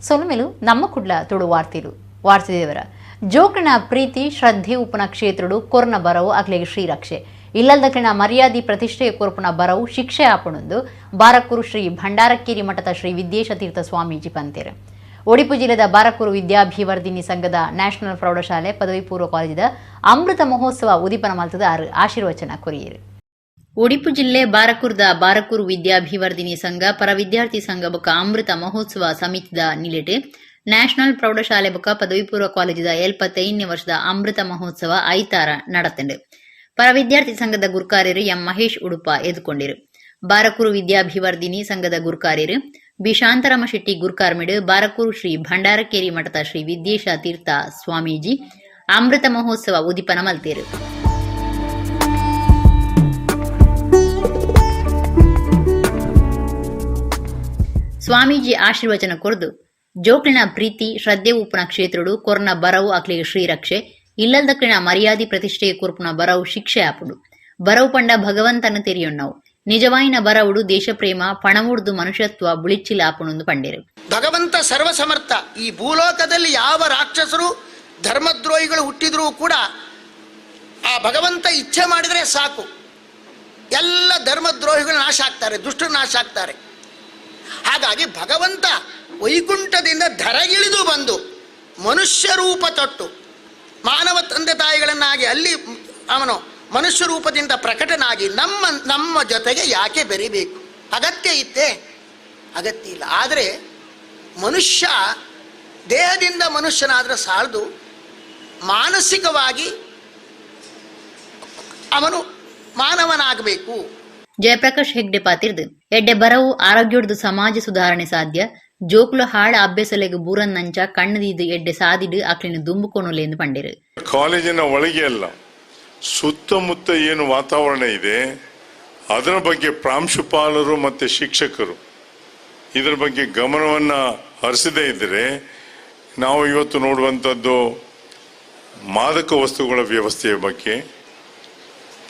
ಸೊಲ್ಮೆಲು. ನಮ್ಮ ಕುಡ್ಲ ತುಳು ವಾರ್ತೆಲು ವಾರ್ತೆದೇವರ ಜೋಕಣ ಪ್ರೀತಿ ಶ್ರದ್ಧೆ ಉಪ್ಪುನ ಕ್ಷೇತ್ರಡು ಕೊರ್ನ ಬರವು ಅಕ್ಲೆಗ್ ಶ್ರೀರಕ್ಷೆ ಇಲ್ಲಲ್ದಕ್ಲೆನ ಮರ್ಯಾದಿ ಪ್ರತಿಷ್ಠೆ ಕೊರ್ಪುನ ಬರವು ಶಿಕ್ಷೆ ಆಪುಣಂದು ಬಾರಕೂರು ಶ್ರೀ ಭಂಡಾರಕ್ಕೇರಿ ಮಠದ ಶ್ರೀ ವಿದ್ಯೇಶ ತೀರ್ಥ ಸ್ವಾಮೀಜಿ ಪಂತೇರು. ಒಡಿಪು ಜಿಲ್ಲೆದ ಬಾರಕೂರು ವಿದ್ಯಾಭಿವರ್ಧಿನಿ ಸಂಘದ ನ್ಯಾಷನಲ್ ಪ್ರೌಢಶಾಲೆ ಪದವಿ ಪೂರ್ವ ಕಾಲೇಜಿದ ಅಮೃತ ಮಹೋತ್ಸವ ಉದಿಪನ ಮಲ್ತದ ಆರು ಆಶೀರ್ವಚನ ಕೊರಿಯರು. ಒಡಿಪು ಜಿಲ್ಲೆ ಬಾರಕೂರ್ದ ಬಾರಕೂರು ವಿದ್ಯಾಭಿವರ್ಧಿನಿ ಸಂಘ ಪರ ವಿದ್ಯಾರ್ಥಿ ಸಂಘ ಬೊಕ ಅಮೃತ ಮಹೋತ್ಸವ ಸಮಿತಿದ ನಿಲೆಟ್ ನ್ಯಾಷನಲ್ ಪ್ರೌಢಶಾಲೆ ಬೊಕ ಪದವಿ ಪೂರ್ವ ಕಾಲೇಜಿದ 75ನೇ ವರ್ಷದ ಅಮೃತ ಮಹೋತ್ಸವ ಐತಾರ ನಡತಂಡು. ಪರ ವಿದ್ಯಾರ್ಥಿ ಸಂಘದ ಗುರ್ಕಾರ್ಯರು ಎಂ ಮಹೇಶ್ ಉಡುಪ ಎದುಕೊಂಡಿರು. ಬಾರಕೂರು ವಿದ್ಯಾಭಿವರ್ಧಿನಿ ಸಂಘದ ಗುರ್ಕಾರ್ಯರು ಬಿ ಶಾಂತರಾಮ ಶೆಟ್ಟಿ ಗುರ್ಕಾರ್ಮಿಡು ಬಾರಕೂರು ಶ್ರೀ ಭಂಡಾರಕೇರಿ ಮಠದ ಶ್ರೀ ವಿದ್ಯೇಶ ತೀರ್ಥ ಸ್ವಾಮೀಜಿ ಅಮೃತ ಮಹೋತ್ಸವ ಉದಿಪನ ಮಲ್ತೇರು. ಸ್ವಾಮೀಜಿ ಆಶೀರ್ವಚನ ಕೊರ್ದು ಜೋಕ್ಲಿನ ಪ್ರೀತಿ ಶ್ರದ್ಧೆ ಉಪ್ಪುನ ಕ್ಷೇತ್ರಡು ಕೊರ್ನ ಬರವು ಅಕ್ಲಿಗೆ ಶ್ರೀರಕ್ಷೆ ಇಲ್ಲಲ್ದಕ್ಲಿನ ಮರ್ಯಾದಿ ಪ್ರತಿಷ್ಠೆಗೆ ಕೊರ್ಪುನ ಬರವು ಶಿಕ್ಷೆ ಆಪುಡು. ಬರವು ಪಂಡ ಭಗವಂತನ ತೆರಿಯೊನ್ನವು ನಿಜವಾಯಿನ ಬರವುಡು ದೇಶಪ್ರೇಮ ಪಣವುಡ್ದು ಮನುಷ್ಯತ್ವ ಬುಳಿಚ್ಚಿಲಾಪುಣಂದು ಪಂಡೇರು. ಭಗವಂತ ಸರ್ವಸಮರ್ಥ. ಈ ಭೂಲೋಕದಲ್ಲಿ ಯಾವ ರಾಕ್ಷಸರು ಧರ್ಮದ್ರೋಹಿಗಳು ಹುಟ್ಟಿದ್ರೂ ಕೂಡ ಆ ಭಗವಂತ ಇಚ್ಛೆ ಮಾಡಿದರೆ ಸಾಕು, ಎಲ್ಲ ಧರ್ಮದ್ರೋಹಿಗಳು ನಾಶ ಆಗ್ತಾರೆ, ದುಷ್ಟರು ನಾಶ ಆಗ್ತಾರೆ. ಹಾಗಾಗಿ ಭಗವಂತ ವೈಕುಂಠದಿಂದ ಧರೆಗಿಳಿದು ಬಂದು ಮನುಷ್ಯ ರೂಪ ತೊಟ್ಟು ಮಾನವ ತಂದೆ ತಾಯಿಗಳನ್ನಾಗಿ ಅಲ್ಲಿ ಅವನು ಮನುಷ್ಯ ರೂಪದಿಂದ ಪ್ರಕಟನಾಗಿ ನಮ್ಮ ನಮ್ಮ ಜೊತೆಗೆ ಯಾಕೆ ಬೆರಿಬೇಕು? ಅಗತ್ಯ ಇತ್ತೇ? ಅಗತ್ಯ ಇಲ್ಲ. ಆದರೆ ಮನುಷ್ಯ ದೇಹದಿಂದ ಮನುಷ್ಯನಾದರೆ ಸಾಲದು, ಮಾನಸಿಕವಾಗಿ ಅವನು ಮಾನವನಾಗಬೇಕು. ಜಯಪ್ರಕಾಶ್ ಹೆಗ್ಡೆ ಪಾತಿರ್ದು ಎಡ್ಡೆ ಬರವು ಆರೋಗ್ಯೊಡ್ದು ಸಮಾಜ ಸುಧಾರಣೆ ಸಾಧ್ಯ. ಜೋಕುಲು ಹಾಳ ಅಭ್ಯಾಸಲೆಗ್ ಬೂರನ್ನಂಚ ಕಣ್ಣದಿದ್ದು ಎಡ್ಡೆ ಸಾದಿಡು ಅಕ್ಲಿನ ದುಂಬುಕೊನುಲೆಂದು ಪಂಡಿರು. ಕಾಲೇಜಿನ ಒಳಗೆ ಅಲ್ಲ, ಸುತ್ತಮುತ್ತ ಏನು ವಾತಾವರಣ ಇದೆ ಅದರ ಬಗ್ಗೆ ಪ್ರಾಂಶುಪಾಲರು ಮತ್ತು ಶಿಕ್ಷಕರು ಇದರ ಬಗ್ಗೆ ಗಮನವನ್ನು ಹರಿಸದೇ ಇದ್ದರೆ ನಾವು ಇವತ್ತು ನೋಡುವಂಥದ್ದು ಮಾದಕ ವಸ್ತುಗಳ ವ್ಯವಸ್ಥೆಯ ಬಗ್ಗೆ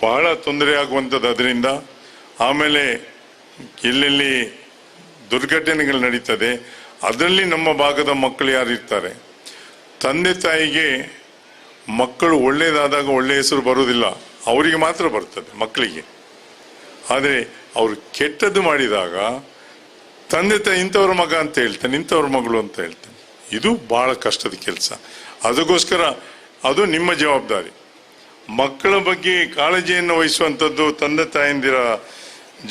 ಬಹಳ ತೊಂದರೆ ಆಗುವಂಥದ್ದು. ಅದರಿಂದ ಆಮೇಲೆ ಎಲ್ಲೆಲ್ಲಿ ದುರ್ಘಟನೆಗಳು ನಡೀತದೆ ಅದರಲ್ಲಿ ನಮ್ಮ ಭಾಗದ ಮಕ್ಕಳು ಯಾರಿರ್ತಾರೆ, ತಂದೆ ತಾಯಿಗೆ ಮಕ್ಕಳು ಒಳ್ಳೆಯದಾದಾಗ ಒಳ್ಳೆಯ ಹೆಸರು ಬರುವುದಿಲ್ಲ, ಅವರಿಗೆ ಮಾತ್ರ ಬರ್ತದೆ ಮಕ್ಕಳಿಗೆ. ಆದರೆ ಅವರು ಕೆಟ್ಟದ್ದು ಮಾಡಿದಾಗ ತಂದೆ ತಾಯಿ ಇಂಥವ್ರ ಮಗ ಅಂತ ಹೇಳ್ತಾನೆ, ಇಂಥವ್ರ ಮಗಳು ಅಂತ ಹೇಳ್ತಾನೆ. ಇದು ಭಾಳ ಕಷ್ಟದ ಕೆಲಸ. ಅದಕ್ಕೋಸ್ಕರ ಅದು ನಿಮ್ಮ ಜವಾಬ್ದಾರಿ. ಮಕ್ಕಳ ಬಗ್ಗೆ ಕಾಳಜಿಯನ್ನು ವಹಿಸುವಂಥದ್ದು ತಂದೆ ತಾಯಂದಿರ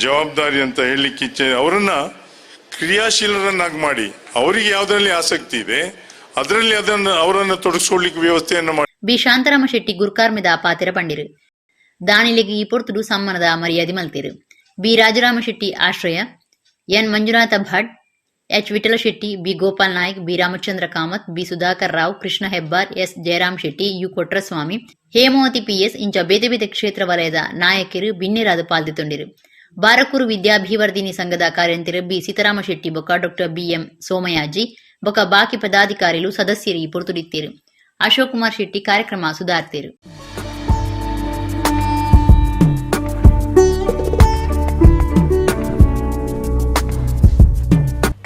ಜವಾಬ್ದಾರಿ ಅಂತ ಹೇಳಲಿಕ್ಕೆ ಇಚ್ಛೆ. ಅವರನ್ನು ಕ್ರಿಯಾಶೀಲರನ್ನಾಗಿ ಮಾಡಿ, ಅವರಿಗೆ ಯಾವುದರಲ್ಲಿ ಆಸಕ್ತಿ ಇದೆ ಅದರಲ್ಲಿ ಅದನ್ನು ಅವರನ್ನು ತೊಡಗಿಸ್ಕೊಳ್ಳಿಕ್ಕೆ ವ್ಯವಸ್ಥೆಯನ್ನು ಮಾಡಿ. ಬಿ ಶಾಂತರಾಮ ಶೆಟ್ಟಿ ಗುರ್ಕಾರ್ಮಿದ ಪಾತೆರ ಪಂಡಿರು. ದಾನಿಲೆಗ್ ಈ ಪೊರ್ತುಡು ಸಮ್ಮನದ ಮರ್ಯಾದೆ ಮಲ್ತೇರು. ಬಿ ರಾಜರಾಮ ಶೆಟ್ಟಿ ಆಶ್ರಯ, N Manjunatha Bhat, H Vittala Shetty, B Gopal Naik, B Ramachandra Kamath, B Sudhakar Rao, Krishna Hebbar, S Jayaram Shetty, U Kotraswamy, Hemavathi PS ಇಂಚ ಬೇತೆ ಬೇತೆ ಕ್ಷೇತ್ರ ವಲಯದ ನಾಯಕರು ಬಿನ್ನೆರಾದ ಪಾಲ್ದಿತೊಂಡಿರು. ಬಾರಕೂರು ವಿದ್ಯಾಭಿವರ್ಧಿನಿ ಸಂಘದ ಕಾರ್ಯಂತೆರು ಬಿ ಸೀತಾರಾಮ ಶೆಟ್ಟಿ ಬೊಕ ಡಾಕ್ಟರ್ ಬಿಎಂ ಸೋಮಯಾಜಿ ಬೊಕ ಬಾಕಿ ಪದಾಧಿಕಾರಿಲು ಸದಸ್ಯರು ಈ ಪೊರ್ತುಡಿತ್ತೇರು. ಅಶೋಕ್ ಕುಮಾರ್ ಶೆಟ್ಟಿ ಕಾರ್ಯಕ್ರಮ ಸುಧಾರ್ತೇರು.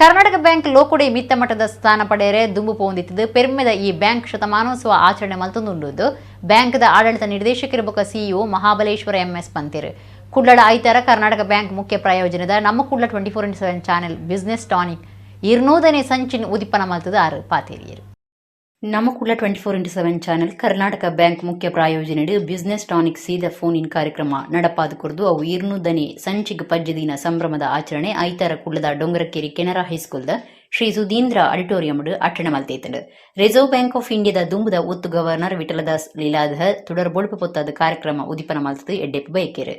ಕರ್ನಾಟಕ ಬ್ಯಾಂಕ್ ಲೋಕೊಡೆ ಮಿತ್ತ ಮಟ್ಟದ ಸ್ಥಾನ ಪಡೆಯರೆ ದುಂಬು ಪೋಂದಿತ್ತಿದ್ದು ಪೆರ್ಮೆದ ಈ ಬ್ಯಾಂಕ್ ಶತಮಾನೋತ್ಸವ ಆಚರಣೆ ಮಲ್ತೊಂದುಂಡು. ಬ್ಯಾಂಕ್ದ ಆಡಳಿತ ನಿರ್ದೇಶಕರು ಬೊಕ ಸಿಇಒ ಮಹಾಬಲೇಶ್ವರ ಎಂಎಸ್ ಪಂತೇರು. ಕುಡ್ಲಡ ಐತಾರ ಕರ್ನಾಟಕ ಬ್ಯಾಂಕ್ ಮುಖ್ಯ ಪ್ರಾಯೋಜನದ ನಮ್ಮ Kudla 24x7 channel business tonic 200ನೇ ಸಂಚಿನ ಉದಿಪನ ಮಲ್ತದ ಆರು ಪಾತೇರಿಯರು. ನಮ್ಮ Kudla 24x7 channel Karnataka bank ಮುಖ್ಯ ಪ್ರಾಯೋಜನೆಡು ಬಿಸ್ನೆಸ್ ಟಾನಿಕ್ ಸೀದಾ ಫೋನ್ ಇನ್ ಕಾರ್ಯಕ್ರಮ ನಡಪಾದು ಕೊರ್ದು ಅವು 200ನೇ ಸಂಚಿಗ್ ಪಜ್ಜದಿನ ಸಂಭ್ರಮದ ಆಚರಣೆ ಐತಾರ ಕುಡ್ಲದ ಡೊಂಗರಕೇರಿ ಕೆನರಾ ಹೈಸ್ಕೂಲ್ದ ಶ್ರೀ ಸುಧೀಂದ್ರ ಆಡಿಟೋರಿಯಂ ಅಟ್ಟಣೆ ಮಲ್ತೇತಂಡು. ರಿಸರ್ವ್ ಬ್ಯಾಂಕ್ ಆಫ್ ಇಂಡಿಯಾದ ದುಂಬುದ ಒತ್ತು ಗವರ್ನರ್ ವಿಠಲದಾಸ್ ಲೀಲಾಧರ್ ತುಡರ್ ಬೊಳುಪು ಪೊತ್ತಾದ ಕಾರ್ಯಕ್ರಮ ಉದಿಪನ ಮಲ್ತದು ಎಡ್ಡೆಪ್ಪು ಬಯಕೇರು.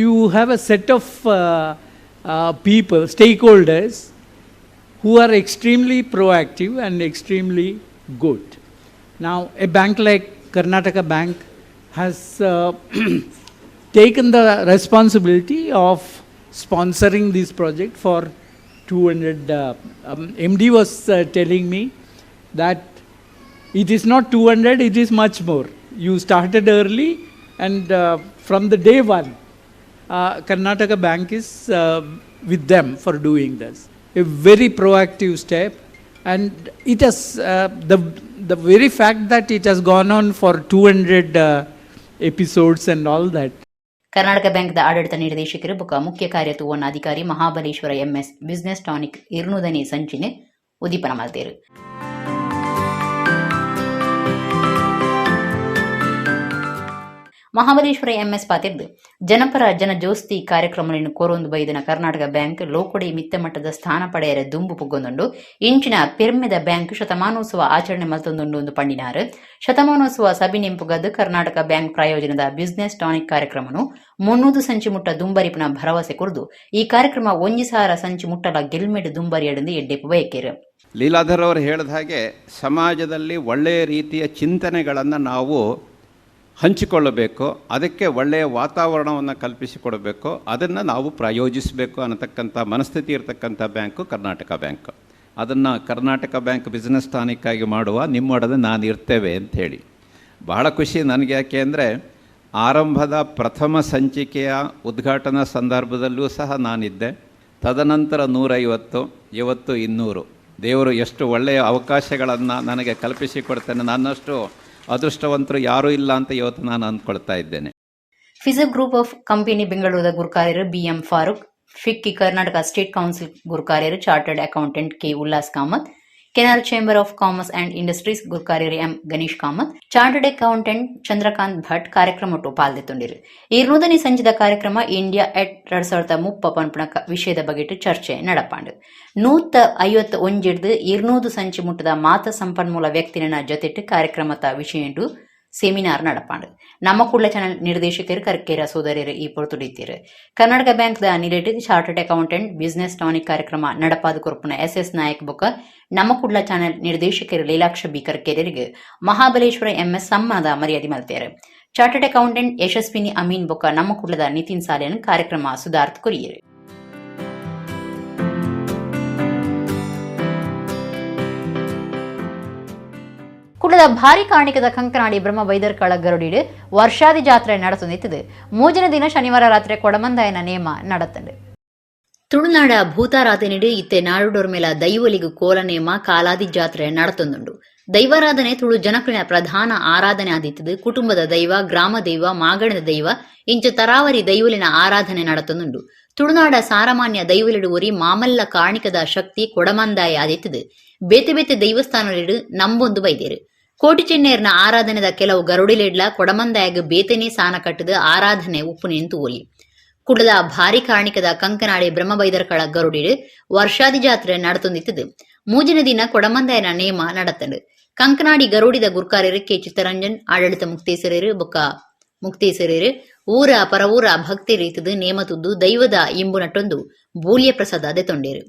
You have a set of people, stakeholders, who are extremely proactive and extremely good. Now, a bank like Karnataka Bank has taken the responsibility of sponsoring this project for 200. MD was telling me that it is not 200, it is much more. You started early, and from the day one, Karnataka Bank is with them for doing this. A very proactive step, and it has the very fact that it has gone on for 200 episodes and all that. Karnataka ಬ್ಯಾಂಕ್ದ ಆಡಳಿತ ನಿರ್ದೇಶಕರು ಬೊಕ ಮುಖ್ಯ ಕಾರ್ಯತೂವನ್ನ ಅಧಿಕಾರಿ Mahabaleshwara M S business tonic 200ನೇ ಸಂಚಿನ ಉದ್ದೀಪನ ಮಲ್ತೇರು. ಮಹಾಬಲೇಶ್ವರ ಎಂಎಸ್ ಪಾತಿರ್ದು ಜನಪರ ಜನ ಜೋಸ್ತಿ ಕಾರ್ಯಕ್ರಮಗಳನ್ನು ಕೋರೊಂದು ಬೈದಿನ ಕರ್ನಾಟಕ ಬ್ಯಾಂಕ್ ಲೋಕೊಡಿ ಮಿತ್ತ ಮಟ್ಟದ ಸ್ಥಾನ ಪಡೆಯರೆ ದುಂಬು ಪುಗ್ಗೊಂದುಂಡು. ಇಂಚಿನ ಪೆರ್ಮೆದ ಬ್ಯಾಂಕ್ ಶತಮಾನೋತ್ಸವ ಆಚರಣೆ ಮಲ್ತೊಂದುಂಡು ಒಂದು ಪಂಡಿನಾರು. ಶತಮಾನೋತ್ಸವ ಸಭೆ ನೆಂಪುಗದ್ದು ಕರ್ನಾಟಕ ಬ್ಯಾಂಕ್ ಪ್ರಾಯೋಜನದ ಬಿಸಿನೆಸ್ ಟಾನಿಕ್ ಕಾರ್ಯಕ್ರಮನು 300 ಸಂಚಿ ಮುಟ್ಟ ದುಂಬರಿಪುನ ಭರವಸೆ ಕೊರ್ದು, ಈ ಕಾರ್ಯಕ್ರಮ 1000 ಸಂಚಿ ಮುಟ್ಟಲ ಗೆಲ್ಮೆಡ್ ದುಂಬರಿಯಡೆಂದು ಎಡ್ಡೆಪ್ಪು ಬಯಕೇರು. ಲೀಲಾಧರ್ ಅವರು ಹೇಳಿದ ಹಾಗೆ ಸಮಾಜದಲ್ಲಿ ಒಳ್ಳೆಯ ರೀತಿಯ ಚಿಂತನೆಗಳನ್ನು ನಾವು ಹಂಚಿಕೊಳ್ಳಬೇಕು, ಅದಕ್ಕೆ ಒಳ್ಳೆಯ ವಾತಾವರಣವನ್ನು ಕಲ್ಪಿಸಿಕೊಡಬೇಕು, ಅದನ್ನು ನಾವು ಪ್ರಾಯೋಜಿಸಬೇಕು ಅನ್ನತಕ್ಕಂಥ ಮನಸ್ಥಿತಿ ಇರತಕ್ಕಂಥ ಬ್ಯಾಂಕು ಕರ್ನಾಟಕ ಬ್ಯಾಂಕ್. ಅದನ್ನು ಕರ್ನಾಟಕ ಬ್ಯಾಂಕ್ ಬಿಸ್ನೆಸ್ ಟಾನಿಕ್ಕಾಗಿ ಮಾಡುವ ನಿಮ್ಮೊಡನೆ ನಾನು ಇರ್ತೇವೆ ಅಂಥೇಳಿ ಬಹಳ ಖುಷಿ ನನಗೆ. ಯಾಕೆ ಅಂದರೆ ಆರಂಭದ ಪ್ರಥಮ ಸಂಚಿಕೆಯ ಉದ್ಘಾಟನಾ ಸಂದರ್ಭದಲ್ಲೂ ಸಹ ನಾನಿದ್ದೆ. ತದನಂತರ 150, ಇವತ್ತು 200. ದೇವರು ಎಷ್ಟು ಒಳ್ಳೆಯ ಅವಕಾಶಗಳನ್ನು ನನಗೆ ಕಲ್ಪಿಸಿಕೊಡ್ತಾನೆ, ನನ್ನಷ್ಟು ಅದೃಷ್ಟವಂತರು ಯಾರೂ ಇಲ್ಲ ಅಂತ ಇವತ್ತು ನಾನು ಅಂದ್ಕೊಳ್ತಾ ಇದ್ದೇನೆ. ಫಿಸಬ್ ಗ್ರೂಪ್ ಆಫ್ ಕಂಪನಿ ಬೆಂಗಳೂರದ ಗುರುಕಾರ್ಯರು B M Farooq, FICCI Karnataka state council ಗುರುಕಾರ್ಯರು chartered accountant K Ullas Kamath, Canara chamber of commerce and industries ಗುರುಕಾರ್ಯರು M Ganesh Kamath, chartered accountant Chandrakant Bhat ಕಾರ್ಯಕ್ರಮಟ್ಟು ಪಾಲ್ದೆತ್ತೊಂಡಿರು. 200ನೇ ಸಂಚಿದ ಕಾರ್ಯಕ್ರಮ ಇಂಡಿಯಾ ಎಟ್ 2030 ಪನ್ಪುನ ವಿಷಯದ ಬಗೆಟ್ ಚರ್ಚೆ ನಡಪಾಂಡು. 151ಡ್ದು 200 ಸಂಚಿ ಮುಟ್ಟದ ಮಾತ ಸಂಪನ್ಮೂಲ ವ್ಯಕ್ತಿನ ಜೊತೆಟ್ ಕಾರ್ಯಕ್ರಮದ ವಿಷಯಂಡು ಸೆಮಿನಾರ್ ನಡಪಾಂಡು. ನಮ್ಮ ಕುಡ್ಲ ಚಾನೆಲ್ ನಿರ್ದೇಶಕರು ಕರ್ಕೇರ ಸೋದರಿಯರು ಈ ಪೊರ್ತುಡಿತ್ತೀರು. ಕರ್ನಾಟಕ ಬ್ಯಾಂಕ್ the ನಿಲೆಟ್ chartered accountant business tonic ಕಾರ್ಯಕ್ರಮ ನಡಪಾದ ಕೊರ್ಪುನ ಎಸ್ ಎಸ್ ನಾಯಕ್ ಬೊಕ ನಮ್ಮ ಕುಡ್ಲ ಚಾನೆಲ್ ನಿರ್ದೇಶಕರು ಲೀಲಾಕ್ಷ ಬಿ ಕರ್ಕೇರರಿಗೆ ಮಹಾಬಲೇಶ್ವರ ಎಂಎಸ್ ಸಮ್ಮಾನದ ಮರ್ಯಾದೆ ಮಲ್ತೇರು. ಚಾರ್ಟರ್ಡ್ ಅಕೌಂಟೆಂಟ್ ಯಶಸ್ವಿನಿ ಅಮೀನ್ ಬೊಕ ನಮ್ಮ ಕುಡ್ಲದ ನಿತಿನ್ ಸಾಲಿಯನ್ ಕಾರ್ಯಕ್ರಮ ಸುಧಾರ್ತ್ ಕೊರಿಯರು. ಕುಡ್ಲದ ಭಾರಿ ಕಾಣಿಕದ ಕಂಕನಾಡಿ ಬ್ರಹ್ಮ ಬೈದರ್ಕಳ ಗರುಡಿಡು ವರ್ಷಾದಿ ಜಾತ್ರೆ ನಡೆಸುತ್ತಿತ್ತು. ಮೂಜನ ದಿನ ಶನಿವಾರ ರಾತ್ರಿ ಕೊಡಮಂದಾಯನ ನೇಮ ನಡತಂಡು. ತುಳುನಾಡ ಭೂತಾರಾಧನೆಡು ಇತ್ತೆ ನಾಡುಡೋರ್ ಮೇಲ ದೈವಲಿಗು ಕೋಲ ನೇಮ ಕಾಲಾದಿ ಜಾತ್ರೆ ನಡತೊಂದುಂಡು. ದೈವಾರಾಧನೆ ತುಳು ಜನಕುಲಿನ ಪ್ರಧಾನ ಆರಾಧನೆ ಆದಿತ್ತದು. ಕುಟುಂಬದ ದೈವ, ಗ್ರಾಮ ದೈವ, ಮಾಗಣದ ದೈವ ಇಂಚ ತರಾವರಿ ದೈವಲಿನ ಆರಾಧನೆ ನಡತೊಂದುಂಡು. ತುಳುನಾಡ ಸಾರಮಾನ್ಯ ದೈವಲಿಡು ಒರಿ ಮಾಮಲ್ಲ ಕಾಣಿಕದ ಶಕ್ತಿ ಕೊಡಮಂದಾಯ ಆದಿತ್ತದು. ಬೇತೆ ಬೇತೆ ದೈವಸ್ಥಾನಲಿಡು ನಂಬೊಂದು ಬೈದೇರು. ಕೋಟಿ ಚೆನ್ನೇರ್ನ ಆರಾಧನೆದ ಕೆಲವು ಗರುಡಿಲೆಡ್ಲ ಕೊಡಮಂದಾಯಗ್ ಬೇತೆನೆ ಸಾನ ಕಟ್ಟದ ಆರಾಧನೆ ಉಪ್ಪು ನಿಂತು ಒಲಿ. ಕುಡ್ಲದ ಭಾರಿ ಕಾಣಿಕದ ಕಂಕನಾಡಿ ಬ್ರಹ್ಮಬೈದರ್ಕಳ ಗರುಡಿಡು ವರ್ಷಾದಿ ಜಾತ್ರೆ ನಡತೊಂದಿತ್ತದು. ಮೂಜನ ದಿನ ಕೊಡಮಂದಾಯನ ನೇಮ ನಡತಂಡು. ಕಂಕನಾಡಿ ಗರುಡಿದ ಗುರ್ಕಾರ್ಯರು ಕೆ ಚಿತ್ತರಂಜನ್, ಆಡಳಿತ ಮುಕ್ತೇಸರರು ಬೊಕ್ಕ ಮುಕ್ತೇಸರರು, ಊರ ಪರವೂರ ಭಕ್ತಿ ರೀತಿದು ನೇಮ ತುದ್ದು ದೈವದ ಇಂಬು ನಟ್ಟೊಂದು ಬೂಲ್ಯ ಪ್ರಸಾದ ದೆತೊಂಡೇರು.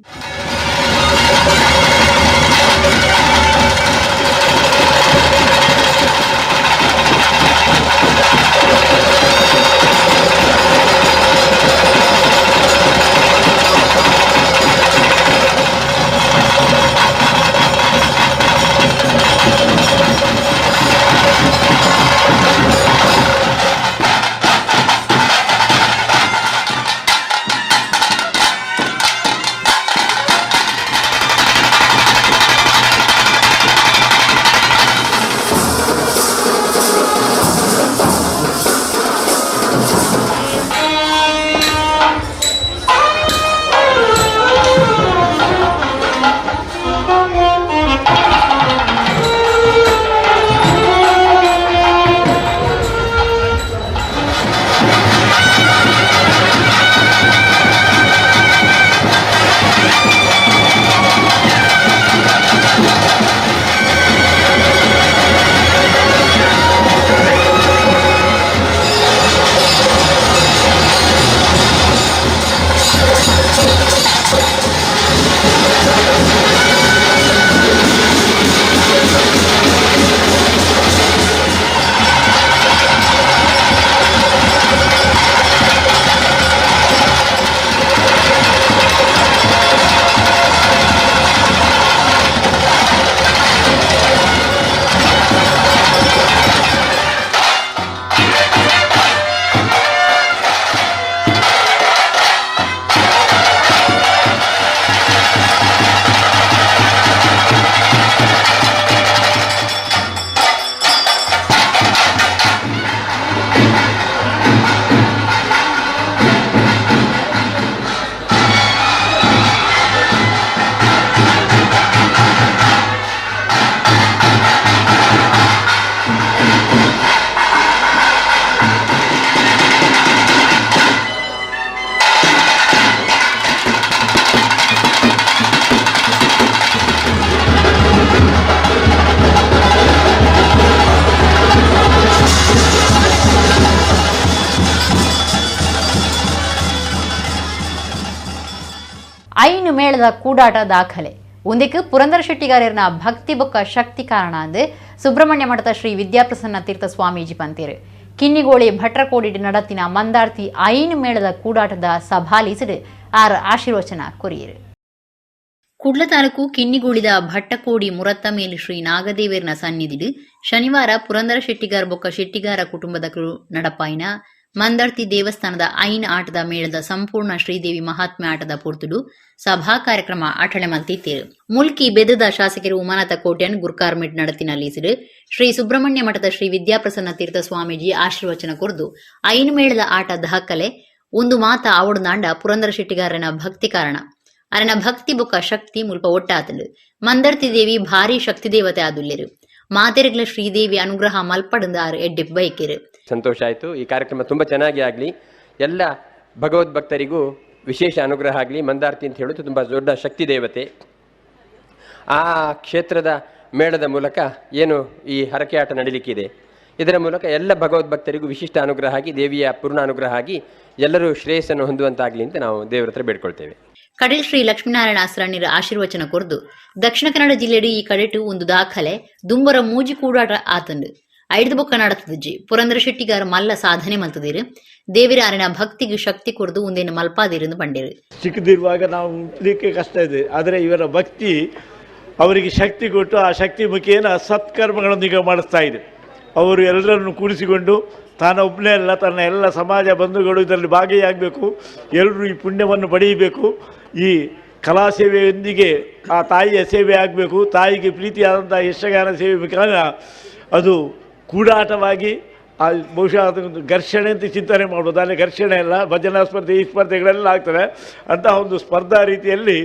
ಐನು ಮೇಳದ ಕೂಡಾಟ ದಾಖಲೆ. ಒಂದಕ್ಕೆ ಪುರಂದರ ಶೆಟ್ಟಿಗಾರನ ಭಕ್ತಿ ಬೊಕ್ಕ ಶಕ್ತಿ ಕಾರಣ ಅಂದು ಸುಬ್ರಹ್ಮಣ್ಯ ಮಠದ ಶ್ರೀ ವಿದ್ಯಾಪ್ರಸನ್ನ ತೀರ್ಥ ಸ್ವಾಮೀಜಿ ಪಂತೇರು. ಕಿನ್ನಿಗೋಳಿ ಭಟ್ರಕೋಡಿ ನಡತಿನ ಮಂದಾರ್ತಿ ಐನು ಮೇಳದ ಕೂಡಾಟದ ಸಭಾಲೀಸಿಡು ಆರ್ ಆಶೀರ್ವಚನ ಕೊರಿಯರು. ಕುಡ್ಲ ತಾಲೂಕು ಕಿನ್ನಿಗೋಳಿದ ಭಟ್ಟಕೋಡಿ ಮುರತ್ತ ಮೇಲು ಶ್ರೀ ನಾಗದೇವರನ ಸನ್ನಿಧಿಡು ಶನಿವಾರ ಪುರಂದರ ಶೆಟ್ಟಿಗಾರ್ ಬೊಕ್ಕ ಶೆಟ್ಟಿಗಾರ ಕುಟುಂಬದ ನಡಪಾಯಿನ ಮಂದರ್ತಿ ದೇವಸ್ಥಾನದ ಐನ್ ಆಟದ ಮೇಳದ ಸಂಪೂರ್ಣ ಶ್ರೀದೇವಿ ಮಹಾತ್ಮೆ ಆಟದ ಪೂರ್ತುಡು ಸಭಾ ಕಾರ್ಯಕ್ರಮ ಅಟಳೆ ಮಲ್ತಿತ್ತೇರು. ಮುಲ್ಕಿ ಬೆದದ ಶಾಸಕರು ಉಮಾನಾಥ ಕೋಟ್ಯಾನ್ ಗುರ್ಕಾರ್ಮೆಟ್ ನಡತಿನ ಲೀಸಿಡು ಶ್ರೀ ಸುಬ್ರಹ್ಮಣ್ಯ ಮಠದ ಶ್ರೀ ವಿದ್ಯಾಪ್ರಸನ್ನ ತೀರ್ಥ ಸ್ವಾಮೀಜಿ ಆಶೀರ್ವಚನ ಕೊರ್ದು ಐನ್ ಮೇಳದ ಆಟ ದಾಖಲೆ ಒಂದು ಮಾತ ಆವಡುನಾಂಡ ಪುರಂದರ ಶೆಟ್ಟಿಗಾರನ ಭಕ್ತಿ ಕಾರಣ. ಅರನ ಭಕ್ತಿ ಬೊಕ್ಕ ಶಕ್ತಿ ಮುಲ್ಪ ಒಟ್ಟಾತಲು. ಮಂದರ್ತಿ ದೇವಿ ಭಾರಿ ಶಕ್ತಿ ದೇವತೆ ಆದುಲ್ಲೆರು. ಮಾತೆರ್ಗ್ಲ ಶ್ರೀದೇವಿ ಅನುಗ್ರಹ ಮಲ್ಪಡಂದ ಆರು ಎಡ್ಡೆ ಬೈಕಿರು. ಸಂತೋಷ ಆಯಿತು. ಈ ಕಾರ್ಯಕ್ರಮ ತುಂಬ ಚೆನ್ನಾಗಿ ಆಗಲಿ, ಎಲ್ಲ ಭಗವದ್ಭಕ್ತರಿಗೂ ವಿಶೇಷ ಅನುಗ್ರಹ ಆಗಲಿ. ಮಂದಾರ್ತಿ ಅಂತ ಹೇಳೋದು ತುಂಬ ದೊಡ್ಡ ಶಕ್ತಿ ದೇವತೆ. ಆ ಕ್ಷೇತ್ರದ ಮೇಳದ ಮೂಲಕ ಏನು ಈ ಹರಕೆ ಆಟ ನಡೀಲಿಕ್ಕಿದೆ, ಇದರ ಮೂಲಕ ಎಲ್ಲ ಭಗವದ್ಭಕ್ತರಿಗೂ ವಿಶಿಷ್ಟ ಅನುಗ್ರಹ ಆಗಿ, ದೇವಿಯ ಪೂರ್ಣ ಅನುಗ್ರಹ ಆಗಿ ಎಲ್ಲರೂ ಶ್ರೇಯಸ್ಸನ್ನು ಹೊಂದುವಂತಾಗಲಿ ಅಂತ ನಾವು ದೇವರ ಹತ್ರ ಬೇಡ್ಕೊಳ್ತೇವೆ. ಕಡಲ್ ಶ್ರೀ ಲಕ್ಷ್ಮೀನಾರಾಯಣ ಆಸ್ರಣ್ಯರ ಆಶೀರ್ವಚನ ಕೊರ್ದು ದಕ್ಷಿಣ ಕನ್ನಡ ಜಿಲ್ಲೆಡು ಈ ಕಡೆಟು ಒಂದು ದಾಖಲೆ ದುಂಬರ ಮೂಜಿ ಕೂಡಾಟ ಆತಂಡು ಐದು ಬೊಕ್ಕ ನಡತದಿಜ್ಜಿ. ಪುರಂದರ ಶೆಟ್ಟಿಗಾರ ಮಲ್ಲ ಸಾಧನೆ ಮಲ್ತದಿರು. ದೇವಿರ ಅರಣ ಭಕ್ತಿಗೆ ಶಕ್ತಿ ಕೊರ್ದು ಒಂದೇನು ಮಲ್ಪಾದಿರು ಪಂಡೇರು. ಚಿಕ್ಕದಿರುವಾಗ ನಾವು ಹುಟ್ಟಲಿಕ್ಕೆ ಕಷ್ಟ ಇದೆ, ಆದರೆ ಇವರ ಭಕ್ತಿ ಅವರಿಗೆ ಶಕ್ತಿ ಕೊಟ್ಟು ಆ ಶಕ್ತಿ ಮುಖೇನ ಸತ್ಕರ್ಮಗಳೊಂದಿಗೆ ಮಾಡಿಸ್ತಾ ಇದೆ. ಅವರು ಎಲ್ಲರನ್ನು ಕೂಡಿಸಿಕೊಂಡು ತಾನೊಬ್ಬನೇ ಅಲ್ಲ, ತನ್ನ ಎಲ್ಲ ಸಮಾಜ ಬಂಧುಗಳು ಇದರಲ್ಲಿ ಭಾಗಿಯಾಗಬೇಕು, ಎಲ್ಲರೂ ಈ ಪುಣ್ಯವನ್ನು ಪಡೆಯಬೇಕು, ಈ ಕಲಾ ಸೇವೆಯೊಂದಿಗೆ ಆ ತಾಯಿಯ ಸೇವೆ ಆಗಬೇಕು, ತಾಯಿಗೆ ಪ್ರೀತಿಯಾದಂಥ ಯಕ್ಷಗಾನ ಸೇವೆ ಮುಖೇನ ಅದು ಕೂಡಾಟವಾಗಿ ಆ ಬಹುಶಃ ಅದೊಂದು ಘರ್ಷಣೆ ಅಂತ ಚಿಂತನೆ ಮಾಡ್ಬೋದು. ಅಲ್ಲಿ ಘರ್ಷಣೆ ಅಲ್ಲ, ಭಜನಾ ಸ್ಪರ್ಧೆ ಈ ಸ್ಪರ್ಧೆಗಳೆಲ್ಲ ಆಗ್ತದೆ. ಅಂತಹ ಒಂದು ಸ್ಪರ್ಧಾ ರೀತಿಯಲ್ಲಿ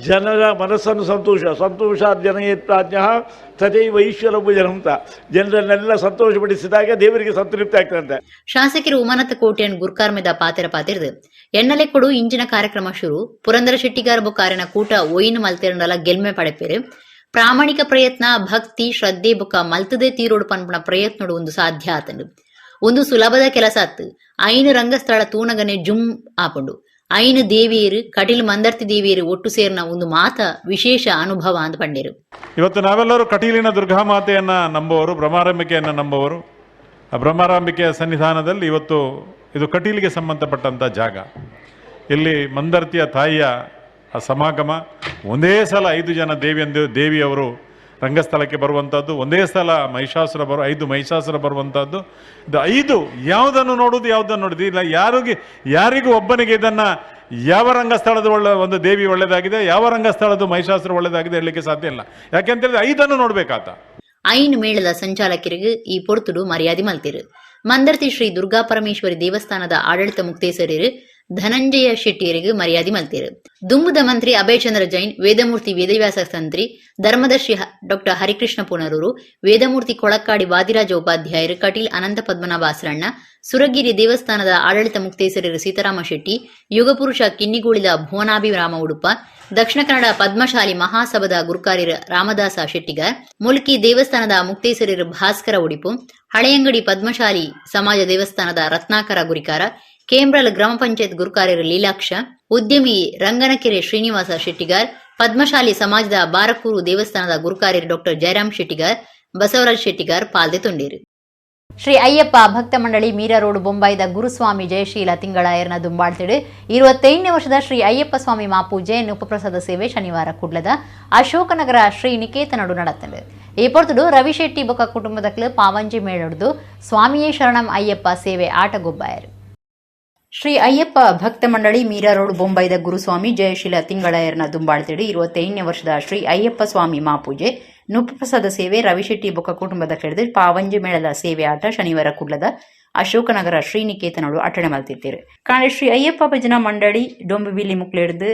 ಜನರ ಮನಸ್ಸನ್ನು ಸಂತೋಷ ಸಂತೋಷ ಜನಯೇತ್ರಾಜ್ಞ ತದೈವ ಈಶ್ವರ ಭುಜನ ಅಂತ ಜನರನ್ನೆಲ್ಲ ಸಂತೋಷಪಡಿಸಿದಾಗ ದೇವರಿಗೆ ಸಂತೃಪ್ತಿ ಆಗ್ತದಂತೆ. ಶಾಸಕರು ಉಮಾನಾಥ ಕೋಟ್ಯಾನ್ ಗುರ್ಕಾರ್ಮೆದ ಪಾತೆರ ಪಾತಿರ್ದು ಎಣ್ಣಲೆ ಕೊಡು ಇಂಜಿನ ಕಾರ್ಯಕ್ರಮ ಶುರು. ಪುರಂದರ ಶೆಟ್ಟಿಗಾರ ಬೊಕ್ಕಾರಿನ ಕೂಟ ಒಯಿನ್ ಮಲ್ತೆರಂಡಲ ಗೆಲ್ಮೆ ಪಡೆಪೇರು. ಪ್ರಾಮಾಣಿಕ ಪ್ರಯತ್ನ, ಭಕ್ತಿ, ಶ್ರದ್ಧೆ ಬೊಕ್ಕ ಮಲ್ತದೇ ತೀರೋಡು ಪನ್ಪುನ ಪ್ರಯತ್ನಡು ಒಂದು ಸಾಧ್ಯ ಆತಂಡು. ಒಂದು ಸುಲಭದ ಕೆಲಸ ಅತ್ತು. ಐನು ರಂಗಸ್ಥಳ ತೂನಗನೆ ಜುಮ್ ಆಪುಂಡು. ಐನು ದೇವಿಯರು ಕಟಿಲ್ ಮಂದರ್ತಿ ದೇವಿಯರು ಒಟ್ಟು ಸೇರ್ನ ಒಂದು ಮಾತ ವಿಶೇಷ ಅನುಭವ ಅಂತ ಪಂಡೇರು. ಇವತ್ತು ನಾವೆಲ್ಲರೂ ಕಟೀಲಿನ ದುರ್ಗಾಮಾತೆಯನ್ನ ನಂಬುವವರು, ಭ್ರಮರಾಂಬಿಕೆಯನ್ನ ನಂಬುವವರು. ಆ ಭ್ರಮರಾಂಬಿಕೆಯ ಸನ್ನಿಧಾನದಲ್ಲಿ ಇವತ್ತು ಇದು ಕಟೀಲಿಗೆ ಸಂಬಂಧಪಟ್ಟಂಥ ಜಾಗ. ಇಲ್ಲಿ ಮಂದರ್ತಿಯ ತಾಯಿಯ ಆ ಸಮಾಗಮ, ಒಂದೇ ಸಲ 5 ಜನ ದೇವಿಯವರು ರಂಗಸ್ಥಳಕ್ಕೆ ಬರುವಂಥದ್ದು, ಒಂದೇ ಸಲ ಮಹಿಷಾಸುರ 5 ಮಹಿಷಾಸುರ ಬರುವಂಥದ್ದು. ಇದು 5 ಯಾವುದನ್ನು ನೋಡುವುದು ಯಾವುದನ್ನು ನೋಡುದು ಇಲ್ಲ. ಯಾರಿಗೂ ಒಬ್ಬನಿಗೆ ಇದನ್ನು ಯಾವ ರಂಗಸ್ಥಳದ ಒಂದು ದೇವಿ ಒಳ್ಳೆಯದಾಗಿದೆ, ಯಾವ ರಂಗಸ್ಥಳದ ಮಹಿಷಾಸುರ ಒಳ್ಳೆಯದಾಗಿದೆ ಹೇಳಲಿಕ್ಕೆ ಸಾಧ್ಯ ಇಲ್ಲ. ಯಾಕೆಂತೇಳಿದ್ರೆ 5 ನೋಡ್ಬೇಕಾತ. ಐನು ಮೇಳದ ಸಂಚಾಲಕರಿಗೆ ಈ ಪೊರ್ತುಡು ಮರ್ಯಾದೆ ಮಲ್ತಿರು. ಮಂದರ್ತಿ ಶ್ರೀ ದುರ್ಗಾ ಪರಮೇಶ್ವರಿ ದೇವಸ್ಥಾನದ ಆಡಳಿತ ಮುಕ್ತೇಸರಿರು ಧನಂಜಯ ಶೆಟ್ಟಿಯರಿಗೆ ಮರ್ಯಾದೆ ಮಲ್ತಿರು. ದುಂಬುದ ಮಂತ್ರಿ ಅಭಯಚಂದ್ರ ಜೈನ್, ವೇದಮೂರ್ತಿ ವೇದವ್ಯಾಸ ತಂತ್ರಿ, ಧರ್ಮದರ್ಶಿ ಡಾಕ್ಟರ್ ಹರಿಕೃಷ್ಣ ಪುನರೂರು, ವೇದಮೂರ್ತಿ ಕೊಳಕ್ಕಾಡಿ ವಾದಿರಾಜ ಉಪಾಧ್ಯಾಯರು, ಕಟೀಲ್ ಅನಂತ ಪದ್ಮನಾಭ ಆಸರಣ್ಣ, ಸುರಗಿರಿ ದೇವಸ್ಥಾನದ ಆಡಳಿತ ಮುಕ್ತೇಸರರು ಸೀತಾರಾಮ ಶೆಟ್ಟಿ, ಯುಗಪುರುಷ ಕಿನ್ನಿಗೋಳಿದ ಭುವನಾಭಿರಾಮ ಉಡುಪ, ದಕ್ಷಿಣ ಕನ್ನಡ ಪದ್ಮಶಾಲಿ ಮಹಾಸಭಾದ ಗುರುಕಾರ್ಯರ ರಾಮದಾಸ ಶೆಟ್ಟಿಗಾರ್, ಮುಲ್ಕಿ ದೇವಸ್ಥಾನದ ಮುಕ್ತೇಸರರು ಭಾಸ್ಕರ ಉಡಿಪು, ಹಳೆಯಂಗಡಿ ಪದ್ಮಶಾಲಿ ಸಮಾಜ ದೇವಸ್ಥಾನದ ರತ್ನಾಕರ ಗುರಿಕಾರ, ಕೇಂಬ್ರಲ್ ಗ್ರಾಮ ಪಂಚಾಯತ್ ಗುರುಕಾರ್ಯರು ಲೀಲಾಕ್ಷ, ಉದ್ಯಮಿ ರಂಗನಕೆರೆ ಶ್ರೀನಿವಾಸ ಶೆಟ್ಟಿಗಾರ್, ಪದ್ಮಶಾಲಿ ಸಮಾಜದ ಬಾರಕೂರು ದೇವಸ್ಥಾನದ ಗುರುಕಾರ್ಯರು ಡಾಕ್ಟರ್ ಜಯರಾಮ್ ಶೆಟ್ಟಿಗಾರ್, ಬಸವರಾಜ್ ಶೆಟ್ಟಿಗಾರ್ ಪಾಲ್ದೆ ತೊಂಡೇರು. ಶ್ರೀ ಅಯ್ಯಪ್ಪ ಭಕ್ತ ಮಂಡಳಿ ಮೀರಾ ರೋಡ್ ಬೊಂಬಾಯಿದ ಗುರುಸ್ವಾಮಿ ಜಯಶೀಲ ತಿಂಗಳಾಯರ್ನ ದುಂಬಾಳ್ತಿಡು 25ನೇ ವರ್ಷದ ಶ್ರೀ ಅಯ್ಯಪ್ಪ ಸ್ವಾಮಿ ಮಾಪೂಜೆ ಉಪಪ್ರಸಾದ ಸೇವೆ ಶನಿವಾರ ಕುಡ್ಲದ ಅಶೋಕನಗರ ಶ್ರೀ ನಿಕೇತನಡು ನಡತ್ತಂಡು. ಈ ಪೊರ್ತುಡು ರವಿಶೆಟ್ಟಿ ಬೊಕ್ಕ ಕುಟುಂಬದಕ್ಲು ಪಾವಂಜಿ ಮೇಳೊಡ್ದು ಸ್ವಾಮಿಯೇ ಶರಣಂ ಅಯ್ಯಪ್ಪ ಸೇವೆ ಆಟಗೊಬ್ಬಾಯರು. ಶ್ರೀ ಅಯ್ಯಪ್ಪ ಭಕ್ತ ಮಂಡಳಿ ಮೀರಾ ರೋಡ್ ಬೊಂಬೈದ ಗುರುಸ್ವಾಮಿ ಜಯಶೀಲ ತಿಂಗಳಾಯರ್ನ ದುಂಬಾಳ್ತಿಡು 25ನೇ ವರ್ಷದ ಶ್ರೀ ಅಯ್ಯಪ್ಪ ಸ್ವಾಮಿ ಮಾಪೂಜೆ ನುಪ್ಪುಪ್ರಸಾದ ಸೇವೆ ರವಿಶೆಟ್ಟಿ ಬೊಕ್ಕ ಕುಟುಂಬದ ಕೆಳೆದು ಪಾವಂಜಿ ಮೇಳದ ಸೇವೆ ಆಟ ಶನಿವಾರ ಕುಡ್ಲದ ಅಶೋಕನಗರ ಶ್ರೀನಿಕೇತನಡು ಅಟ್ಟಣೆ ಮಲ್ತಿತ್ತೀರು. ಕಾಣೆ ಶ್ರೀ ಅಯ್ಯಪ್ಪ ಭಜನಾ ಮಂಡಳಿ ಡೊಂಬುಬಿಲಿ ಮುಕ್ಲೆಡ್ದು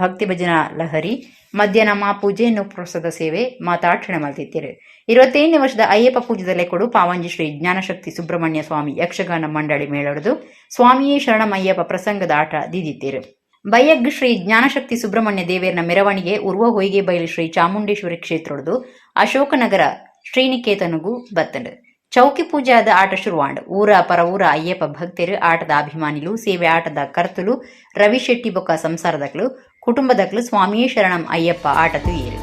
ಭಕ್ತಿ ಭಜನಾ ಲಹರಿ ಮಧ್ಯಾಹ್ನ ಮಾಪೂಜೆ ನುಪ್ಪುಪ್ರಸಾದ ಸೇವೆ ಮಾತಾಕ್ಷಣೆ ಮಲ್ತಿತ್ತೀರು. 25ನೇ ವರ್ಷದ ಅಯ್ಯಪ್ಪ ಪೂಜೆದಲ್ಲೇ ಕೊಡು ಪಾವಂಜಿ ಶ್ರೀ ಜ್ಞಾನಶಕ್ತಿ ಸುಬ್ರಹ್ಮಣ್ಯ ಸ್ವಾಮಿ ಯಕ್ಷಗಾನ ಮಂಡಳಿ ಮೇಳೊಡೆದು ಸ್ವಾಮಿಯೇ ಶರಣಮಯ್ಯಪ್ಪ ಪ್ರಸಂಗದ ಆಟ ದೀದಿತ್ತೀರು. ಬೈಯಗ್ ಶ್ರೀ ಜ್ಞಾನಶಕ್ತಿ ಸುಬ್ರಹ್ಮಣ್ಯ ದೇವೇರ್ನ ಮೆರವಣಿಗೆ ಉರ್ವ ಹೊಯ್ಗೆ ಬಯಲು ಶ್ರೀ ಚಾಮುಂಡೇಶ್ವರಿ ಕ್ಷೇತ್ರೊಡ್ದು ಅಶೋಕನಗರ ಶ್ರೀನಿಕೇತನಿಗೂ ಬತ್ತಂಡು. ಚೌಕಿ ಪೂಜಾದ ಆಟ ಶುರುವಾಂಡ್. ಊರ ಪರ ಊರ ಅಯ್ಯಪ್ಪ ಭಕ್ತರು, ಆಟದ ಅಭಿಮಾನಿಲು, ಸೇವೆ ಆಟದ ಕರ್ತಲು, ರವಿಶೆಟ್ಟಿ ಬೊಕ್ಕ ಸಂಸಾರದಕ್ಲು, ಕುಟುಂಬದಕ್ಲು ಸ್ವಾಮಿಯೇ ಶರಣಂ ಅಯ್ಯಪ್ಪ ಆಟ ತೂಯೆರ್.